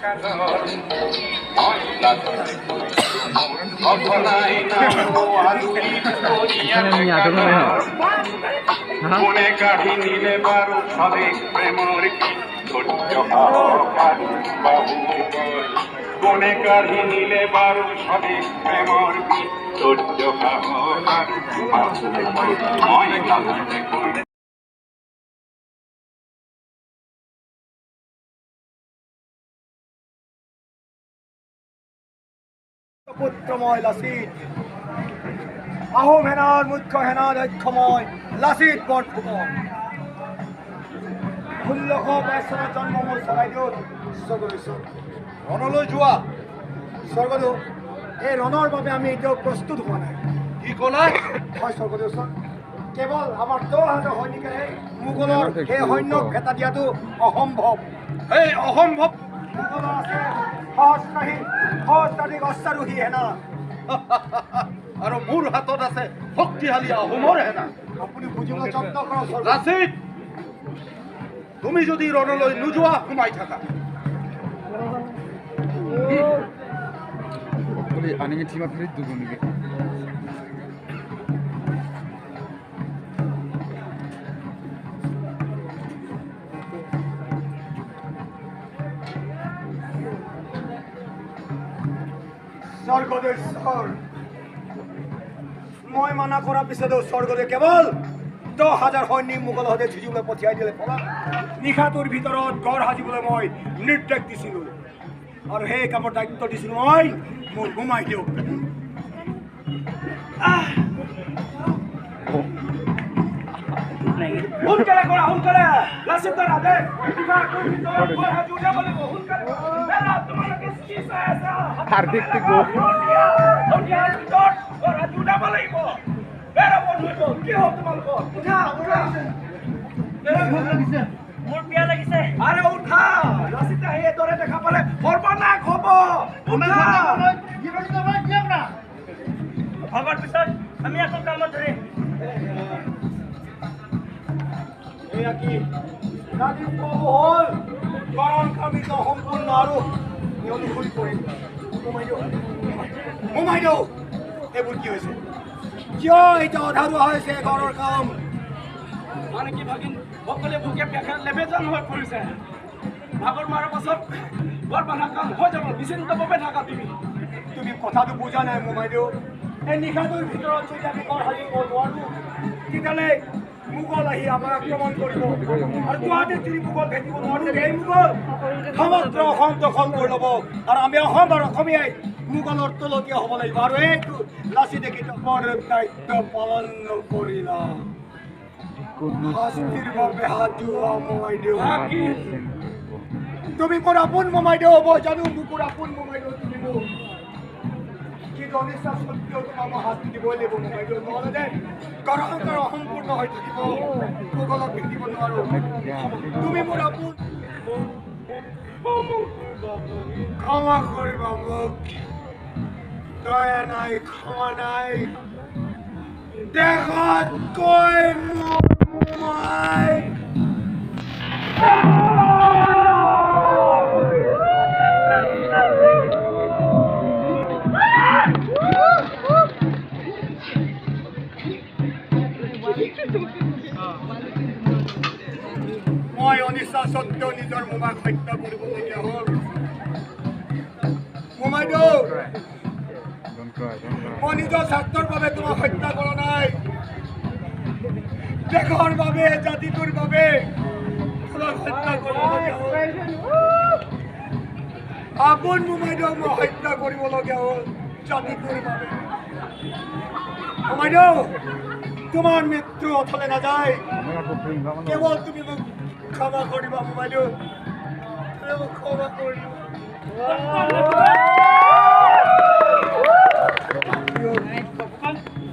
কোনে কাঢ়ি নিলে বাৰু স্বদেশ প্ৰেমৰ কি ধৈৰ্য বাহুবল, কোনে কাঢ়ি নিলে বাৰু স্বদেশ প্ৰেমৰ কি ধৈৰ্য বাহুবল, মই লাচিতে কৈছোঁ। পুত্ৰময় লাচিত, আহোম সেনাৰ মুখ্য সেনাধ্যক্ষ মই লাচিত বৰফুকন। 1622 চনত জন্ম মোৰ চৰাইদেউত। স্বৰ্গদেউ, ৰণলৈ যোৱা। স্বৰ্গদেউ, এই ৰণৰ বাবে আমি এতিয়াও প্ৰস্তুত হোৱা নাই। কি ক'লা? হয় স্বৰ্গদেউ ছাৰ, কেৱল আমাৰ 10,000 সৈনিকেৰে মোগলৰ সেই সৈন্যক ভেটা দিয়াটো অসম্ভৱ। এই অসম্ভৱ? মোগলৰ আছে সহস্ৰাধিক অশ্বাৰোহী সেনা। আৰু মোৰ হাতত আছে শক্তিশালী আহোমৰ সেনা। আপুনি বুজিবলৈ যত্ন কৰক স্বৰ্গদেউ। লাচিত, তুমি যদি ৰণলৈ নোযোৱা সোমাই থাকা। স্বৰ্গদেউ স্বৰ, মই মানা কৰাৰ পিছতো স্বৰ্গদেউ কেৱল 10,000 সৈনিক মোগলৰ সৈতে যুঁজিবলৈ পঠিয়াই দিলে। ফলত নিশাটোৰ ভিতৰত গড় সাজিবলৈ মই নিৰ্দেশ দিছিলোঁ আৰু সেই কামৰ দায়িত্ব দিছিলোঁ মই মোৰ মোমাইদেউক। সোনকালে কৰা, সোনকালে! লাচিতৰ আদেশ, নিশাটোৰ ভিতৰত গড় সাজি উলিয়াব লাগিব। সোনকালে! তোমালোকে কি চাই আছা? সন্ধিয়াৰ ভিতৰত গড় সাজি উলিয়াব লাগিব। কি হ'ল তোমালোকৰ? উঠা, উঠা! মোৰ পিয়াহ লাগিছে। আৰে উঠা! লাচিতে আহি এইদৰে দেখা পালে সৰ্বনাশ হ'ব। উঠা! ভগাৰ পিছত আমি আকৌ কামত ধৰিম। এয়া কি? ৰাতিপুৱা হ'ল, গৰম কামিত সম্পূৰ্ণ আৰু অনুসৰি কৰিম। মোমাইদেউ, মোমাইদেউ, এইবোৰ কি হৈছে? কিয় এতিয়া আধৰুৱা হৈছে ঘৰৰ কাম? মানে কি ভাগিন, সকলোৱে ভোকে পিয়াসে লেবেজান হৈ পৰিছে। ভাগৰ মাৰাৰ পাছত ঘৰ বন্ধা কাম হৈ যাব, নিশ্চিন্তভাৱে থাকা তুমি। তুমি কথাটো বুজা নাই মোমাইদেউ। এই নিশাটোৰ ভিতৰত যদি আমি ঘৰ সাজিব নোৱাৰোঁ, তেতিয়াহ'লে মোগল আহি আমাক আক্ৰমণ কৰিব। আৰু গুৱাহাটীত যদি মোগল ভেটিব নোৱাৰোঁ, এই মোগল সমগ্ৰ অসম দখল কৰি ল'ব আৰু আমি অসম আৰু অসমীয়াই মোগলৰ তলতীয়া হ'ব লাগিব। আৰু এইটো লাচিতে কিতাপৰ দায়িত্ব পালন নকৰিলা, শাস্তিৰ বাবে সাজু হোৱা মোমাইদেউ। তুমি মোৰ আপোন মোমাইদেউ হ'ব জানো, মোৰ আপোন মোমাইদেউ তুমি মোক। কিন্তু অনিচ্ছা সত্ত্বেও তোমাক মই শাস্তি দিবই লাগিব মোমাইদেউ, নহ'লে যে গণতন্ত্ৰ অসম্পূৰ্ণ হৈ থাকিব, মোগলক ভেটিব নোৱাৰোঁ। তুমি মোৰ আপোন, ক্ষমা কৰিবা মোক। দয়া নাই, ক্ষমা নাই, দেশতকৈ মোৰ মোমাই। মই অনিচ্ছা সত্ত্বেও নিজৰ মোমাক হত্যা কৰিবলগীয়া হ'ল। মোমাইদেউ, মই নিজৰ স্বাৰ্থৰ বাবে তোমাক হত্যা কৰা নাই, দেশৰ বাবে, জাতিটোৰ বাবে তোমাক হত্যা কৰিবলগীয়া হ'ল। আপোন মোমাইদেউ মই হত্যা কৰিবলগীয়া হ'ল জাতিটোৰ বাবে। মোমাইদেউ, তোমাৰ মৃত্যু অথলে নাযায়, কেৱল তুমি মোক ক্ষমা কৰিবা মোমাইদেউ, তুমি মোক ক্ষমা কৰিবা।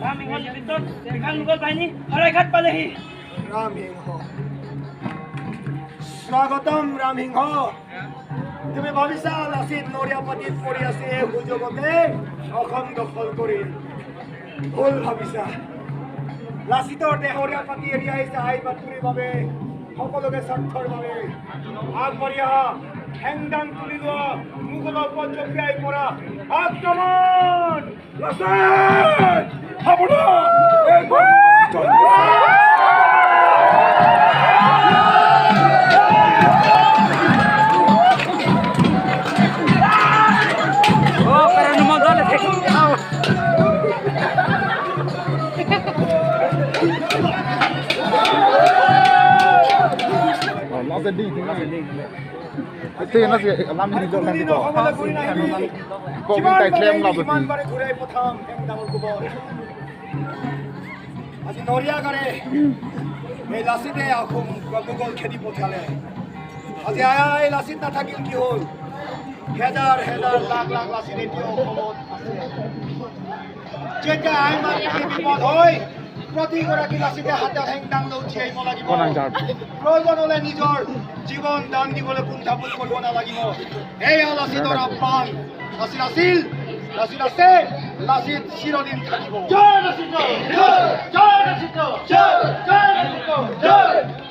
ৰামসিংহৰ নেতৃত্বত বিশাল মোগল বাহিনী শৰাইঘাট পালেহি। ৰামসিংহ, স্বাগতম ৰামসিংহ। তুমি ভাবিছা লাচিত নৰিয়াপাতিত পৰি আছে, এই সুযোগতে অসম দখল কৰিম। ভুল ভাবিছা। লাচিতৰ দেহৰীয়া পাতি এৰি আহিছে আই বাতুৰিৰ বাবে, সকলোকে স্বাৰ্থৰ বাবে। আগবাঢ়ি আহা, হেংদাং তুলি লোৱা, মোগলৰ ওপৰত জঁপিয়াই পৰা। আক্ৰমণ! লাচিত! সাৱধান! এই আজি নৰিয়াগাৰে এই লাচিতে আহোম মোগল খেদি পঠিয়ালে। আজি এই লাচিত নাথাকিল কি হ'ল? হেজাৰ হেজাৰ লাখ লাখ লাচিত এতিয়াও অসমত আছে। যেতিয়া আই মাতৃ বিপদ হয়, প্ৰতিগৰাকী লাচিতে হাতত হেংদাং লৈ উঠি আহিব লাগিব। প্ৰয়োজন হ'লে নিজৰ জীৱন দান দিবলৈ কুণ্ঠাবোধ কৰিব নালাগিব। এয়া লাচিতৰ আহ্বান। লাচিত আছিল, লাচিত আছে, লাচিত চিৰদিন থাকিব।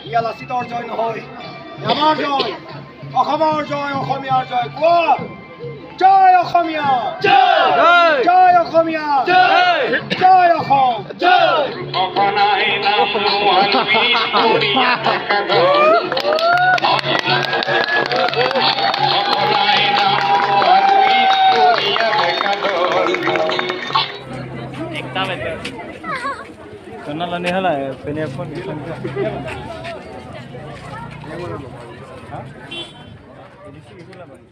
ইয়া লাচিতৰ জয় নহয়, আমাৰ জয়, অসমৰ জয়, অসমীয়াৰ জয়। কোৱা জয় অসমীয়া, জয় অসমীয়া, জয় অসম। Phone.